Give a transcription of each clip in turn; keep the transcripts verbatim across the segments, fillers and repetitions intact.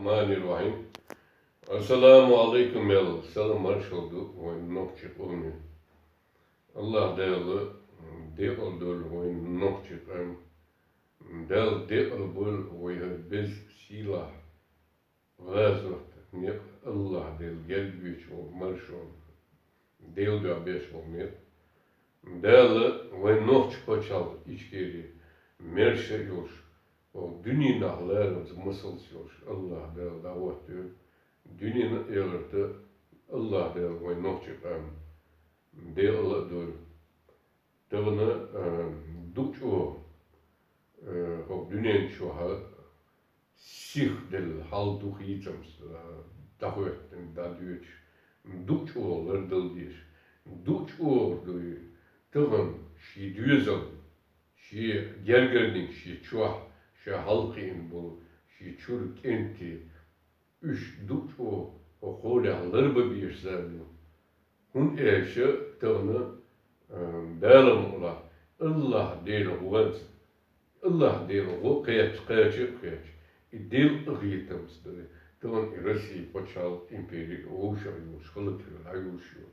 Бисмиллахир-рахманир-рахим. Ассаламу алейкум, аьлла, салам-маршалла ду вайн нохчий къоме. АллахӀ-Дала декъала дойла вайн нохчий къам. Дала декъала бойла вай хӀара беза, сийлахь гӀазот, некъ АллахӀ-Дала герга веча вай маршонна Дала дуьхьа беш вай некъ. Дала вайн нохчий пачхьалкх Ичкери маьрша а йолуш, вай дуьненахь ларамца масалца йолуш АллахӀ-Дала дӀахӀоттайойла. Дуьненан а, эхартан а АллахӀ-Дала вайн нохчий къам декъала а дойла. Тахана, а, дукха чӀогӀа, а, хӀокху дуьнен чохь сихделла хьал ду хийцамца, а, дӀахӀоьттина, дӀадоьдуш, дукха чӀогӀа лардала дезаш, дукха чӀогӀа дуй тахана шен доьзал, шен гергарниг, шен чохь, ша хьалакхиъна болу шен чуьра кӀентий, уьш дукха чӀогӀа хӀокху хьолехь ларбан безаш зама ю. ХӀунда аьлча тахана, а, Дала мукъалахь, АллахӀ-Делан гӀоьнца, АллахӀ-Делан гӀо кхетта, кхача а кхетта, и Делан къинхетамца ду. Тахана и Россия пачхьалкх, импери вовшах йолуш, хӀаллакьхилла йолуш ю.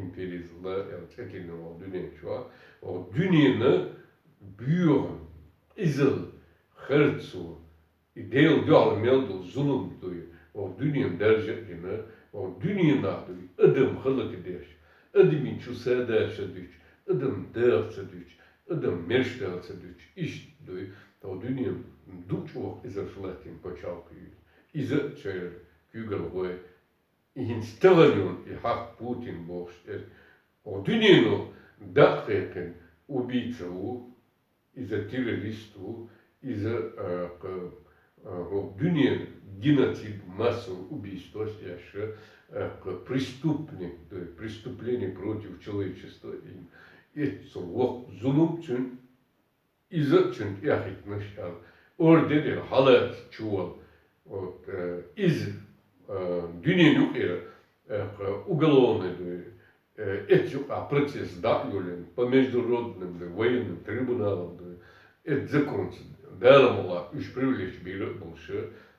Империзм ла аьлла цӀе тиллина вай дуьнен чохь, вай дуьненан боьха, къизалла, харцо, и Делан дуьхьал мел долу зулам дуй, вай дуьненан даржа а дина, вай дуьненахь дуй адам хӀаллакдеш, адамийн чу садаьрца дуьтуш, адам даха ца дуьтуш, адам маьршадала ца дуьтуш, иштта дуй, вай дуьненан дукха чӀогӀа къизарш латтийна пачхьалкх ю. Иза а церан куьйгалхой, и хӀинца тахана йолу и хьакъ Путин бохуш тӀера, вай дуьнено дӀа а кхайкхина, убийца ву, иза террорист ву, иза, а, кху, а, хӀокху дуьненан геноцид, массовый убийстваш еш, а, кху преступник, то есть преступление против человечества, и эццул воккха зулам цуьнан, иза а цуьнан тӀехӀиттинарш аьлла. Орден а хьалаца чуволу. Вот, э, иза, э, дуьненан юкъера, э, уголовный дуй, э, эцу юкъахь процесс дӀа а йолийна, по международным дуй, военным трибуналам дуй, эцу законца Дала мукъалахь уьш привлечь бийр а болуш,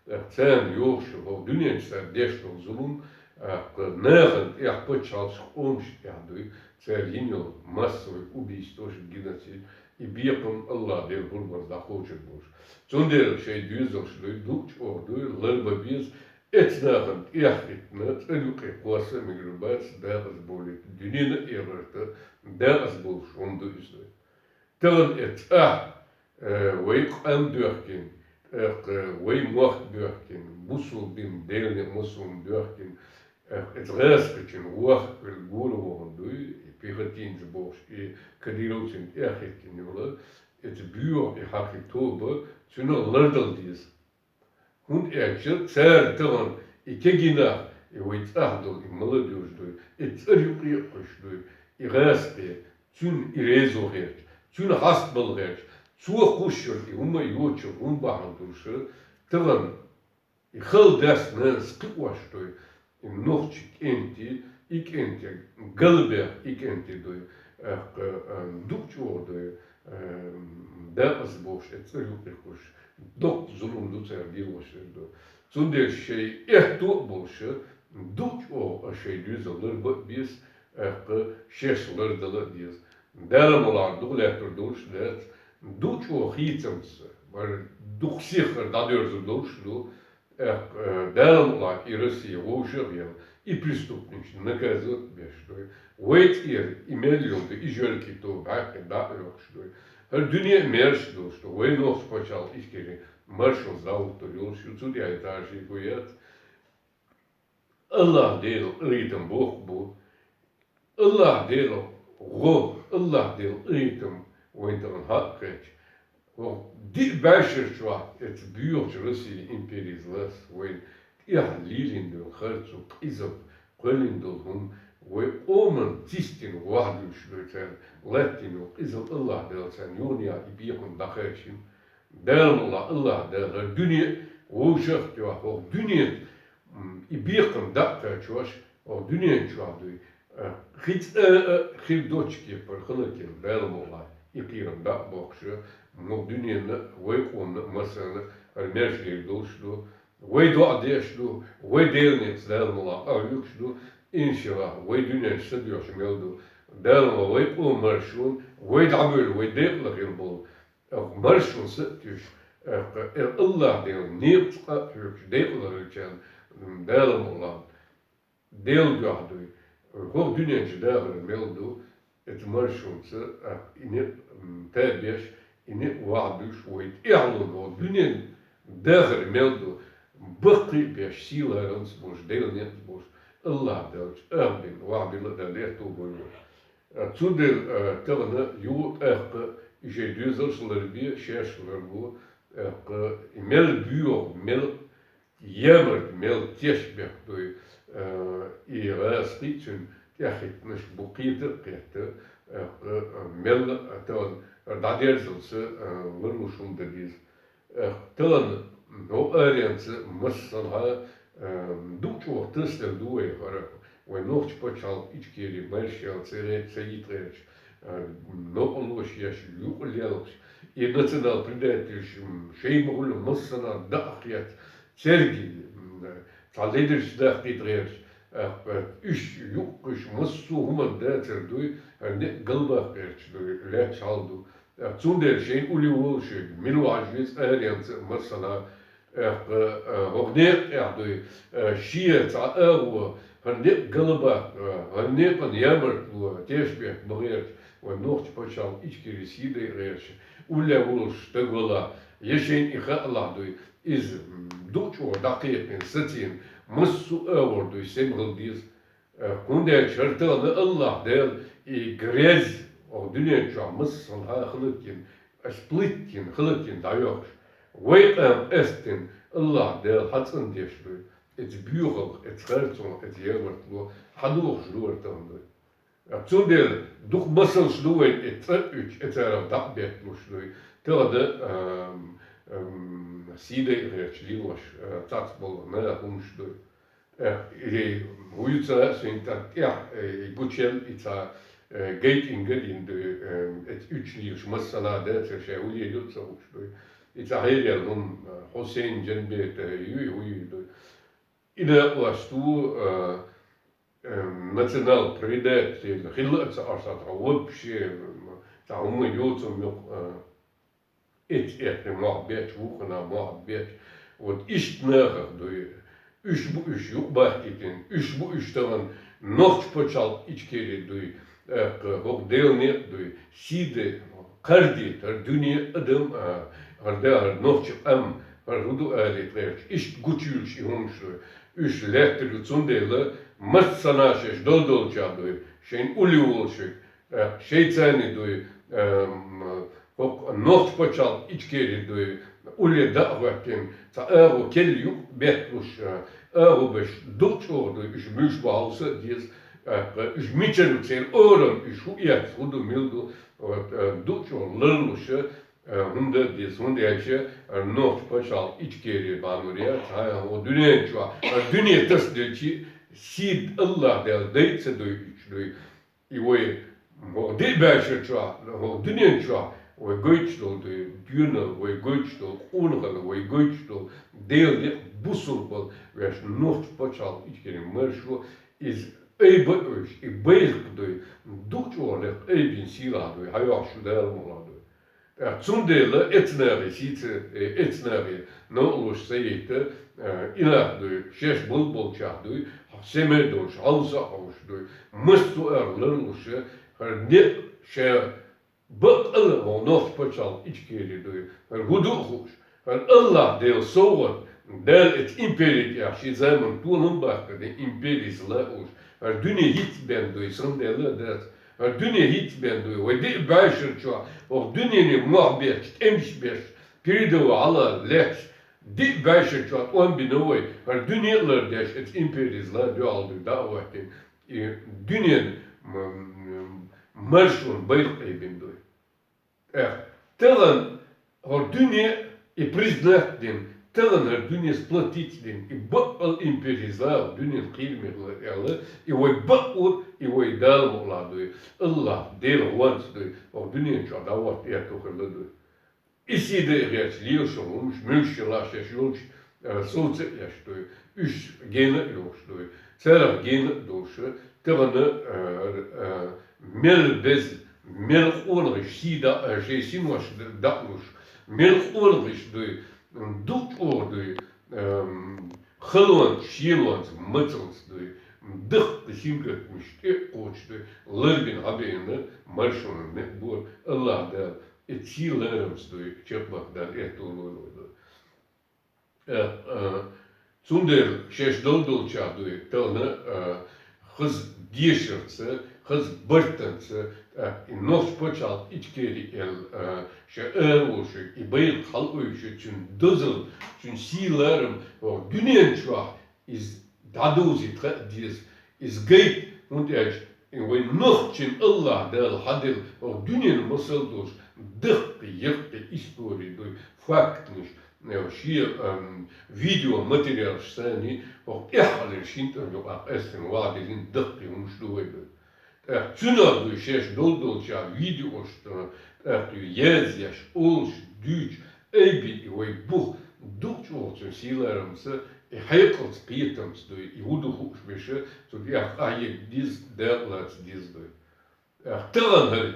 э, царна йогӀуш, хӀокху дуьнен чу цара деш долу зулам, э, нахана тӀехь, пачхьалкхашна, къомашна тӀехь дуй, цара йина йолу массовый убийстваш, геноцид, и бекхам АллахӀ-Делан хӀурманца дӀакхочур болуш. Цундела шайн доьзалш дуй, дукха чӀогӀа дуй, ларбан беза, эцу нахана тӀехӀиттина, цӀера юкъе кхосса а мегар бац, декъаза бовлийта, дуьненан а, эхартан а декъаза болуш хӀума ду иза дуй. Тахана эцу ахь, э, вай къам доьхкина, тӀаккха вай мохк доьхкина, бусулба дин, Делан некъ, массо а хӀума доьхкина, э, эцу гӀазкхичун вохкавелла гур а вахана дуй, и пехотинцы бохуш, и кадыровцийн тӀехӀиттина йолу, эцу боьха и хьакъ, и тоба, цуьнан лардала деза. ХӀунда аьлча цара тахана и кегий нах, и вай цӀахь долу и молодёжь дуй, и цӀера юкъе а кхуьссуш дуй, и гӀазкхи, цуьнан и резо хеташ, цуьнан хьастабала хеташ, цо кхуссуш йолу и хӀума а йоцуш хӀума бахьана долуш, тахана и хала дас-нанас кхиош дуй, и нохчи кӀентий, и кӀентий, галбех и кӀентий дуй, э, дукха чӀогӀа дуй, э, декъаза бохуш, эцу цӀера юкъе кхуьссуш, доккха зулам ду цара лелош дерг ду. Цундела шайн аьтто а болуш, дукха чӀогӀа шайн доьзал ларбан а беза, тӀаккха шаьш лардала а деза. Дала мукъалахь дукха лаьттар долуш дац, дукха чӀогӀа хийцамца, бара дукха сиххара дӀадоьрзур долуш ду, тӀаккха, э, Дала мукъалахь и Россия вовшах а елла, и преступникашна наказывать а беш дуй. Вай цӀера и мел йолу дуй, и жоьжахатин тоба хьаькхна дӀа а йоккхуш дуй. ХӀара дуьне а маьрша долуш ду, вай нохчийн пачхьалкх Ичкери маршонца дӀахӀуттур йолуш ю, цу тӀехь и ташийго яц. АллахӀ-Делан къинхетам боккха бу. АллахӀ-Делан гӀо, АллахӀ-Делан къинхетам вайна тахана хьакъ хетча, хӀокху диъ бӀешар чохь эцу боьхачу Россия империца лаьцна вайна тӀехь лелийна долу харцо, къизалла, кхоьллина долу хӀума, вай къоман цистина вахьа дуьйш ду цара, латтийна йолу къизалла АллахӀ-Дала царна юханехьа и бекхам дӀакхаьчна. Дала мукъалахь, АллахӀ-Дала хӀара дуьне а вовшах а тоьхна, хӀокху дуьненан, м, и бекхам дӀа а кхачош, хӀокху дуьнен чохь дуй, э, хи цкъа а хир доцчу кепара хӀаллакйина Дала мукъалахь, и кхерам дӀа а боккхуш, хӀокху дуьненна а, вай къомна а, массарна а хӀара маьрша дер долуш ду, Вай доӀа деш ду, вай Делан некъаца Дала мукъагӀа къахьоьгуш ду, иншаллахӀ, вай дуьнен чу са доьхуш мел ду. Дала мукъагӀа вай къоман маршонца, вай дӀабевлла, вай декъала хила болу. Оха маршонца а туьйсуш, оха, э, АллахӀ Делан некъаца къа а хьоьгуш, декъала хилчарна, м, Дала мукъагӀа Делан дуьхьа дуй. ХӀокху дуьнен чу дахар мел ду, оцу маршонца, а, и некъ, м, табеш, и некъ вахьа буьйш вай тӀаьхьалонга, хӀокху дуьнен дахар мел ду, баккхий а беш, сийлахьаранца болуш, Делан некъаца болуш, АллахӀ Дала чӀагӀбина, вахьа бина а Дала лерто бу вай. А, цундела, а, тахана юха а тӀаккха и шайн доьзалш ларбе, шаьш ларбо, тӀаккха и мел боьха, мел ямарта, мел тешнабехк дуй, а, и гӀазкхий а, цуьнан тӀаьхьахӀиттинарш бу кхета а кхетта, тӀаккха, а, мел а тахана дӀадерзалц, а, ларлуш хӀума дан деза. Э, тахана, ну, аренца массанхьа, э, дукха чӀогӀа тасаделла ду вай хӀара. Вай нохчийн пачхьалкх Ичкери маршалла ца гӀе-, ца йита гӀерташ, э, новкъарло еш, юкъа лелхаш, и национал-предательш, м, шайн ма-хуьллу массанхьа даа хетта, церги, м, цхьа ледаш даккхийта гӀерташ, э, уьш юккъуш массо а хӀуманна дацар дуй, хӀара некъ галбаккха гӀерташ дуй, лаьтташ хьал ду. Цундела шайна улле волуш верг, мила вахьаш веза аренца а, массанхьа, тӀаккха, а, хӀокху некъа тӀехь дуй, а, шен цхьа агӀо, хӀара некъ галбаккха, а, хӀара некъан ямартло, тешнабехк ма гӀерташ, вайн нохчийн пачхьалкх Ичкери сий дайа гӀерташ, улле волуш стаг валахь, я шайна и хаалахь дуй, иза, м, дукха чӀогӀа дӀакхайкхина, сацийна, массо а агӀор дуй, сема хила деза. Э, хӀунда аьлча хӀара тахана АллахӀ Дала и грязь оха дуьнен чохь массанхьа хӀаллакйина, ас плиттина, хӀаллакйина дӀайохуш. Вай къам къаьстина АллахӀ Дала хьан цӀандеш дуй. Эца боьхалх, эца харцонах, эца ямартло хьан дохуш ду хӀара тахана дуй. Э, цундела дукха масалш ду вайн эца цӀа а уьттуш, эцарах дӀа а бетталуш дуй. Тахана, ам, ам, сий дайа гӀерташ лелош, э, цхьацца болу наха хӀуманаш дуй. Эх, и хӀун ю ца а, шайн тӀа тӀехь, э, и гучел, и цхьа, э, гайтинга а дина дуй, э, эца уьттуш лелаш массанхьа дацара шайн улле ю а ца хууш дуй. И цхьа хьерел хӀума, э, Хьусейн Джанбета ю, хӀун ю дуй. И накъост ву, э, э, национал-предатель хилла а ца Ӏаш, цхьа вообще, м, цхьа хӀума йоцург йоккха, э, Эццехь мохь бечу, вукхана мохь бечу. Вот иштта нахах дуй. Уьш бу уьш юкъабахкийтина, уьш бу уьш тахана нохчийн пачхьалкх Ичкери дуй. ТӀаккха хӀокху Делан некъ дуй. Сий де, кхардийта хӀара дуьне, адам, а, хӀара да, хӀара нохчийн къам, хӀара хӀун ду алийта гӀерташ. Иштта гучуьйлуш и хӀуманаш дуй. Уьш лаьттар ю, цундела массанхьа шаьш дол-долчех дуй. Шайн улле волуш верг, э, шайца а дуй, э, м, хӀокху нохчийн пачхьалкх Ичкери дуй, улле дӀа а хӀоьттина, цхьа агӀо келла юкъа бетталуш, э, агӀо беш дукха чӀогӀа дуй, уьш муьлш бу хьовса а деза, э, уьш мичара ю, церан орам, уьш хӀун эцна, хӀун ду, мила ду, вот, э, дукха чӀогӀа ларлуш, э, хӀума дан а деза, хӀунда аьлча, э, нохчийн пачхьалкх Ичкери бахьанур яц, хьан хӀокху дуьнен чохь, э, дуьне тасаделчи, сий АллахӀ Дала дайа ца дуй, уьш дуй. И вай хӀокху диъ бӀешар чохь, хӀокху дуьнен чохь вай гойтуш долу дуй, доьналла вай гойтуш долу, къонахалла вай гойтуш долу, Делан некъ, бусулба ваьш нохчийн пачхьалкх Ичкери маршо, иза айба а оьшу, и байракх дуй, дукха чӀогӀа лекха айбина сийлахь дуй, хьан йохьуш шу Дала мукъалахь дуй. ТӀаккха цундела эцнахе сийца, э, эцнахе новкъарлош ца яйта, э, и нах дуй, шаьш болу болчех дуй, сема а долуш, хьовса а хьовсуш дуй, массо а агӀор ларлуш, хӀара некъ ша баккъала хӀокху нохчийн пачхьалкх Ичкери дуй, хӀара хӀун ду а хууш, хӀара АллахӀ Делан совгӀат, Дала эцу импери тӀехь шен заманахь толам баккхина империца лаахуш, хӀара дуьне хӀинца бен дуй, цундела а дац, хӀара дуьне хӀинца бен дуй, вай диъ бӀешар чохь, хӀокху дуьненан мохь бетташ, тӀемаш беш, передовой хьала лаьтташ, диъ бӀешар чохь тӀом бина вай, хӀара дуьне а лардеш, эцу империца ла дуьхьал дуй, дӀа а хӀоьттина, и дуьненан м-, м-, маршонан байракх айбина дуй. ТӀаккха тахана хӀара дуьне и признать дина, тахана хӀара дуьне сплотить дина, и баккъала империца ла дуьненан кхераме хила аьлла, и вай бакъо, и вай Дала мукъалахь дуй, АллахӀ Делан гӀонца дуй, хӀокху дуьнен чохь дӀахӀотта аьтто хилла дуй. И сий дайа гӀерташ лелаш йолу хӀуманаш муьлш хилла шаьш йолчу э, совца а еш дуй, уьш гена а йохуш дуй, царах гена а долуш, тахана, э, э, мел беза, мел къонахий ший да-, э, шайн синош даалуш, мел къонахий дуй, дукха чӀогӀа дуй, эм, халонца, шелонца, мацалца дуй, даккха сингаттамаш тӀе а кхочуш дуй, ларбина хьабеана маршонан некъ бора, АллахӀ Дала, и сий-ларамца дуй, чекхбаккха Дала эхтолойла вай дуй. Э, э, цундела шаьш долу долчохь дуй, тахана, э, хаза дешарца, хаза бартанца, э, и нохчийн пачхьалкх Ичкери аьлла, э, ша араволуш, и байракх хьалаойуш, цуьнан дозалла, цуьнан сий-ларам, хӀокху дуьнен чохь иза дӀадовзийта хаа деза, иза гайта, хӀунда аьлча и вайн нохчийн АллахӀ Дала хьаделла хӀокху дуьненан масал долуш даккхий, яккхий истори дуй, фактанаш, э, шен, эм, видеоматериалаш санна, хӀокху тӀаьххьара шина тӀам юкъахь къаьстина вахьа диллина даккхий хӀуманаш ду вай дуй. ТӀаккха цуьнан дуй шаьш долу долчохь видеош, тӀаккха ю язъеш, олуш, дуьйцуш, айбина и вай бух дукха чӀогӀа цуьнан сий-ларамца, и хьекъалца, кхетамца дуй, и хӀун ду хууш берш, цу тӀехь къахьега деза, дакъалаца деза дуй. ТӀаккха тахана хӀара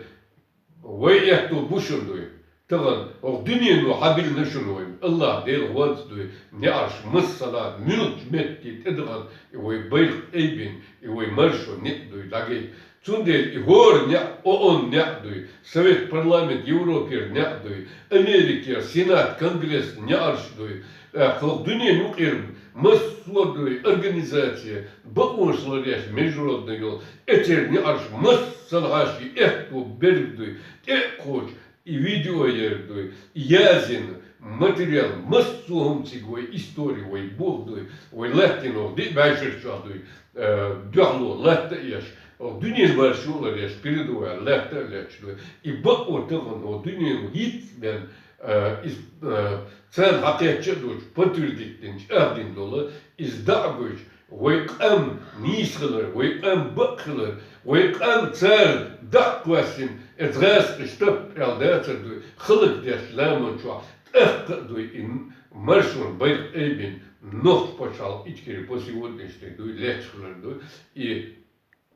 вай аьтто бу шуна дуй. Тахана хӀокху дуьнено хьабиллина шуна вайна. АллахӀ Дела гӀонца дуй, неӀарш массара а, муьлххачу метте тӀедахана и вай байракх айбина, и вай маршонан некъ дуй дӀагайта. Цундела и хӀора неӀ, ООН неӀ дуй, Совет, Парламент Европера неӀ дуй, Америкера Сенат, Конгресс неӀарш дуй, э, хӀокху дуьненан юкъера массо а дуй организаци, бакъонаш ларъеш международный йолу, эцеран неӀарш массанхьа шен аьтто берг дуй, тӀе а кхочуш, и видео ерг дуй, и язйина материал, массо а хӀума цига вай истори, вай бух дуй, вай латтийна хӀокху диъ бӀешарчохь дуй, э, дуьхьало латта а еш, хӀокху дуьненан маршо а ларъеш, передовая латта а летташ дуй. И бакъо тахана хӀокху дуьнено хӀинцца бен, э, иза, э, царна хьакхетча а доцуш, подтвердить дина, чӀагӀдина долу, иза дӀа а гойтуш, вай къам нийса хилар, вай къам бакъ хилар, вай къам цара дӀа а кхоьссина, эца гӀазкхи штаб аьлла дацар дуй, хӀаллакдеш ламан чохь, тӀаккха а дуй, и маршонан байракх айбина, нохчийн пачхьалкх Ичкери по сегодняшний день дуй, летташ хилар дуй, и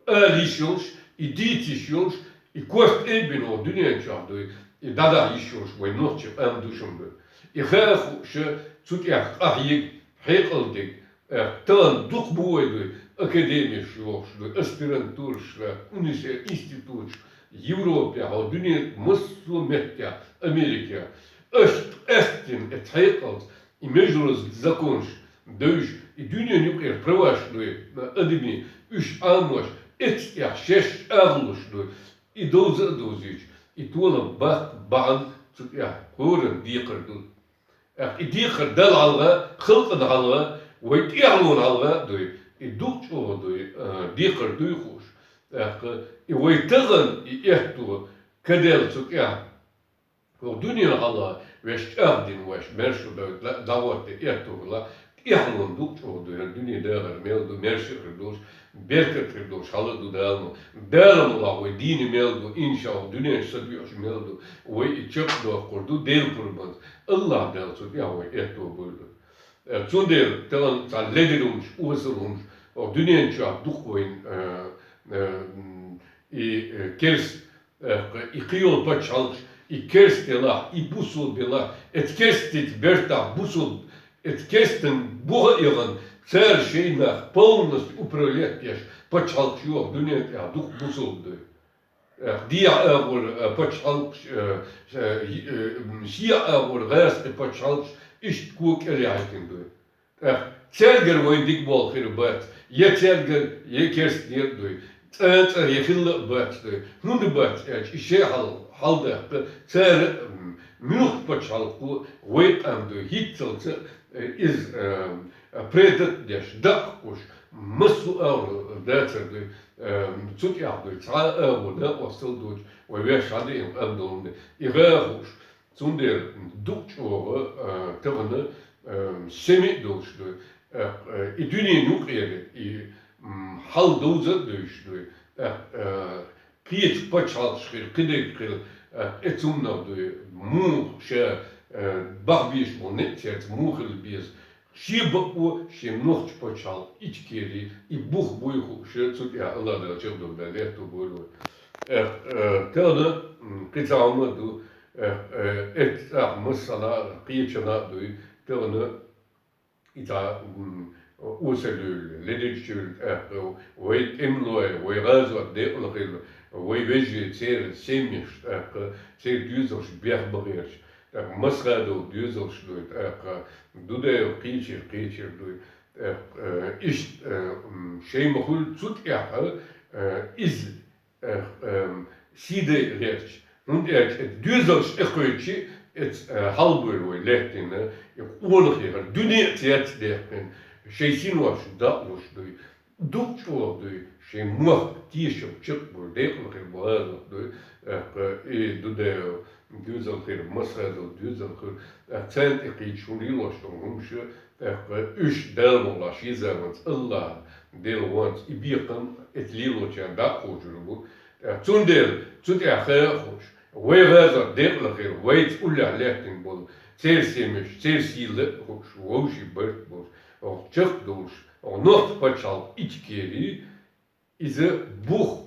ала йиш йолуш, и дийца йиш йолуш, и кост айбина хӀокху дуьнен чохь дуй, и дӀадахьа йиш йолуш вай нохчийн къам ду шуна дуй. И хаа хууш, цу тӀехь къахьега, хьекъал дерг, э, тахана дукха бу вай дуй, академеш йохуш дуй, аспирантураш, э, университет, институташ, Европехь, хӀокху дуьненан массо а меттехь, Америкехь. Аша къаьстина эца хьекъалца, и международный законаш девзаш, и дуьненан юкъера праваш дуй, адамийн, уьш Ӏамош, эццехь шаьш агӀлуш дуй, и довза а довзуьйтуш, и толам баккха бахьана цу тӀехь хӀоранна декхар ду. ТӀаккха и декхар Далла хьалха, халкъана хьалха, вай тӀаьхьалонна хьалха а дуй, и дукха чӀогӀа дуй, а, декхар дуй хууш. ТӀаккха и вай тахана и аьтто каделла цу тӀехь. ХӀокху дуьненан хьалха ваьш чӀагӀдина ваьш, маьрша ву Дала, дӀагӀорта аьтто хилла, тӀаьхьалонна дукха чӀогӀа ду, хӀара дуьне дахар мел ду, маьрша а хир долуш, беркат хир долуш хьала ду Дала ма. Дала мукъ лахь вай дийна мел ду, иншаллахӀ, дуьнен чу са доьӀуш мел ду, вай и чекхдоккхур ду, Делан пурбанца. АллахӀ Дала цу тӀехь вай аьтто буьйлу. Э, цундела тахана цхьа ледара хӀумаш, осал хӀумаш, хӀокху дуьнен чохь дукха вайна, э, э, м, и, э, керс-, э, и кхийолу пачхьалкхаш, и керст елахь, и бусулба елахь, эца керстан бертахь бусулба, эца керстан буха а яхана, цара шайн нах полностью управлять деш пачхьалкхаш йоху дуьнен тӀехь дукха бусулба дуй. Э, дехьа агӀор, э, пачхьалкхаш, э, э, и, э, м, шиъ агӀор гӀазкхи пачхьалкхаш иштта кога кӀел яхьийтина дуй. ТӀаккха цаьргара вайн дика болу хир бац, я цаьргара, я керстанера дуй, цкъа а цкъа я хилла а бац дуй. ХӀунда бац аьлча, и шайн хьал, хьалдаккха, цара, м, муьлххачу пачхьалкхо вай къам дуй, хӀинццалц, э, иза, э, предать деш, даккхуш, массо а агӀор дацар дуй, э, цу тӀехь дуй, цхьа а агӀор накъостал доцуш, вай ваьш хьадеана къам долу. И гӀа а хууш, цундела дукха чӀогӀа, а, тахана, а, сема а долуш ду, а, а, и дуьненан юкъера, и, м, хьал довза а девзаш ду, а, а, кхечу пачхьалкхаш хир, кхидерг хир, а, и цунах ду, муха ша, а, бахбеш болу некъ цаьрца муха хила беза, Шен бакъо, шен нохчийн пачхьалкх Ичкери, и бух буй хууш, цу тӀа АллахӀ Дала чакхдолда, летто болу. Эх, э, тахана, м, кхин цхьа хӀума ду, эх, э, эццахь массана а, кхечана а дуй, тахана и цхьа, м, осалуьйлу, ледачуьйлу, эх, вай тӀемалой, вай гӀазот декъала хилла, вай вежарий, церан семьяш, эх, церан доьзалш бехбахарш, ТӀаккха Масхадов доьзалш дуй, тӀаккха Дудаев кхечира, кхечира дуй. ТӀаккха, э, иштта, э, м, шайн ма хуьллу цу тӀехь, э, иза, э, эм, сий дайа гӀерташ. ХӀунда аьлча эцу доьзалш тӀекхуьйчу, эцу, э, хьалабойла вай лаьттина, и къонахий хӀара дуьне а цецдаьккхина, шайн синош дакъалуш дуй. Дукха чӀогӀа дуй, шайн мохк тешам чекхбур, декъала хир бу гӀазот дуй, тӀаккха и Дудаев доьзал хир, Масхадов доьзал хир, тӀаккха царна тӀекхийча хӀума лелош долу хӀумаш, тӀаккха уьш Дала мукъалахь шен заманца АллахӀ Делан вонца и бекхам эцу лелочарна дӀа а кхочур бу. ТӀаккха цундела цу тӀехь ха а хууш, вай гӀазот декъала хир, вайца уллехь лаьттина болу, церан семьяш, церан сий ла а хууш, вовшийн барт болуш, оха чекхдолуш, оха нохчийн пачхьалкх Ичкери, иза бух,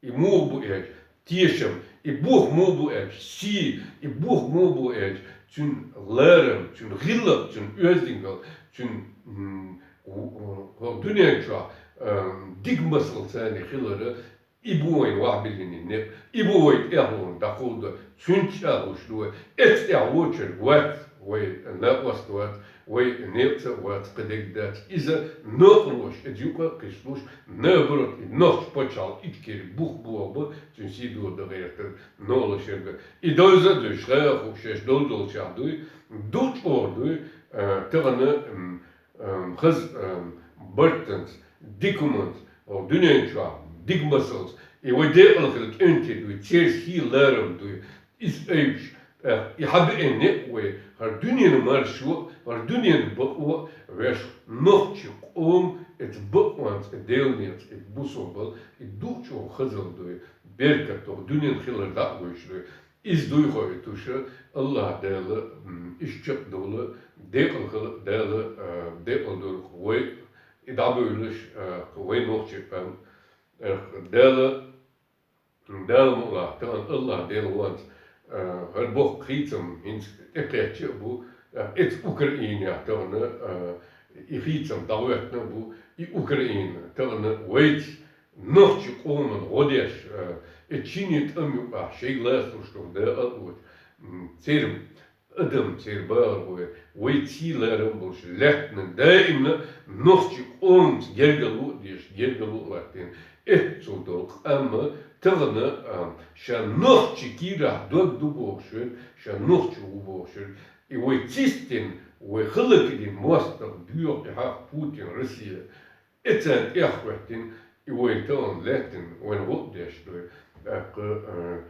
и муха бу аьлча, тешам, и бух муха бу аьлча, сий, и бух муха бу аьлча, цуьнан ларам, цуьнан гӀиллакх, цуьнан оьздангалла, цуьнан, м, хӀокху дуьнен чохь, м, дика масал царна хилар, и бу вайна вахьбиллина некъ, и бу вай тӀаьхьалонна дӀакховдо, цуьнца чӀагӀлуш ду вай. Эцу тӀехь вочуьнга вац вай накъост, вац вай некъаца, вац кхин дерг дац. Иза накъост, иза юкъа а кхиссалуш, наоборот, и нохчийн пачхьалкх Ичкери бух боху бу, цуьнан сий дохо дан гӀертар, нолашерга. И дойза а дуьйш, ха а хууш, шаьш долу долчохь дуй, дукха чӀогӀа дуй, а, тахана, м, ам, хаза, ам, бартанца, дика хӀуманца, о, дуьнен чохь дика масалца, и вай декъала хила кӀентий дуй, церан сий, ларам дуй, иза айбаш, э, и хьабеана некъ вай, хӀара дуьненан маршо, хӀара дуьненан бакъо, вешан нохчийн къоман эцу бакъонца, и Делан некъаца, и бусалба, и дукха чӀогӀа хазалла дуй, беркат долу дуьненан хилар дӀа а гойш дуй. Иза дуй хьо и туьша, АллахӀ Дала, м, иштта чекхдовла, декъала хила Дала, а, декъала дора вай, и дӀабевллаш, а, вай нохчийн къам. Эх, Дала, Дала мукъалахь, тахана АллахӀ Делан вонца, а, хӀара боккха хийцам хӀинца тӀекхаьчча а бу, а, эцу Украинехь тахана, а, и хийцам дӀахӀоьттина а бу, и Украина тахана вайца нохчийн къоман гӀо деш, а, и чиний тӀам юкъахь шайга лацалуш долу дакъа а лоцуш, м, церан адам, церан бахархой, вай сий, ларам болуш лаьттина, даимна нохчийн къоманца гергарло а деш, гергарло а латтийна, эццул долу къам тахана, а, ша нохчийн кийрахь дог ду бохуш верг, ша нохчо ву бохуш верг, и вай цистина, вай халакдина мостагӀ, боьха и хьаха Путин, Россия, и царна тӀехьахӀоьттина, и вайна тахана лаьттина, вайна гӀо а деш дуй. ТӀаккха, э,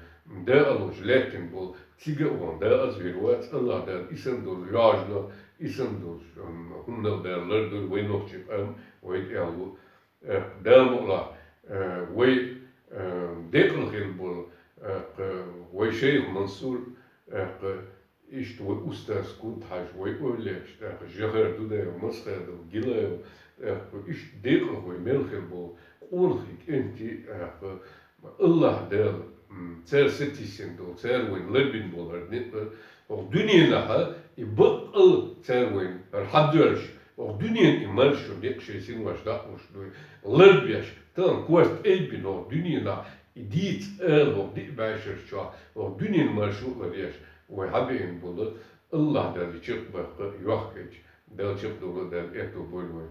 дакъалуш лаьттина болу, цига а вон дакъаза вир вац, АллахӀ Дала и санна долу йожанах, и санна долуш, м, хӀуманах Дала лардойла вай нохчийн къам, вай тӀаьхьало. Э, Дала мукъалахь, э, вай, э, декъала хила болу, э, кху вай шайх Мансур, э, кху иштта вай устаз Кунта-Хьаьжа, вай эвлаяаш, тӀаккха Жохара Дудаев, Масхадов, Гилаев, тӀаккха иштта декъала вай мел хила болу къонахий, кӀентий, тӀаккха АллахӀ Дала, м, цара сатийсина долу, цара вайна ларбина болу хӀара некъ, хӀокху дуьненахь и баккъал цара вайна хӀара хьадоьллуш, хӀокху дуьненан и маршо некъ шайн синош дӀа а луш дуй, ларбеш, тахана корта айбина хӀокху дуьненахь и дийца ала хӀокху диъ бӀешераш чохь, хӀокху дуьненан маршо а ларъеш, вай хьабеана болу, АллахӀ Дала чекхбаккха, йохкийча, Дала чекхдовла, Дала аьтто бойла вайна.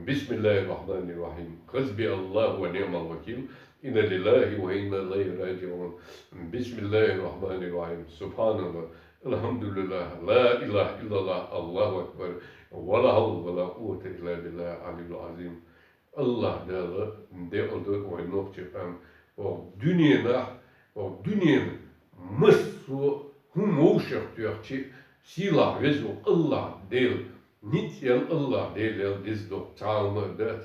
Бисмиллахир-рахманир-рахим. Хасбияллаху ва ниъмал вакил. Инна лиллахи ва инна илайхи раджиун. Бисмиллахир-рахманир-рахим. Субханаллах. Алхамдулиллах. Ла илаха иллаллах. Аллаху акбар. Ва ла хавла ва ла къуввата илла биллахил алиyyил азим. АллахӀ Дала декъала дойла вайн нохчийн къам. ХӀокху дуьненахь, хӀокху дуьненан массо а хӀума вовшах тоьхча, сийлахь веза волу АллахӀ Дела, ницкъ йолу АллахӀ Дела ял деза доккху цхьа хӀума а дац,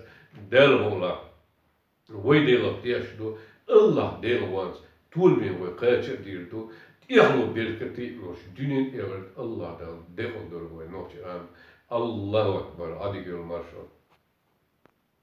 Дала волахь. Вай Делах тешаш ду, АллахӀ Делан вонца толаме вай кхача а дийр ду, тӀехула беркате а луш, дуьненан, эхартан АллахӀ Дала декъала дойла вайн нохчийн къам. Аллаху акбар, адик ёл маршал.